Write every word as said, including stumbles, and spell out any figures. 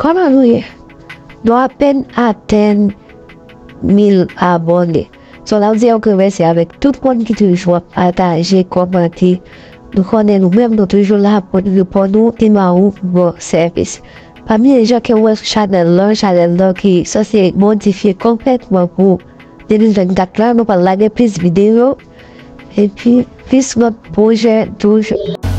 Kòman nou ye? Nou apèn atenn mil abòne. So, n ap di yon granmèsi avèk tout moun ki toujou ap pataje, kòmante. Nou konnen nou menm, nou toujou la pou n reponn ou e ba ou bon sèvis. Pa bliye jan ke w wè sou chanèl lan, chanèl lan ki sanse modifye konplètman pou de mil vennkat la, nou pral lage plis videyo epi plis lòt pwojè toujou.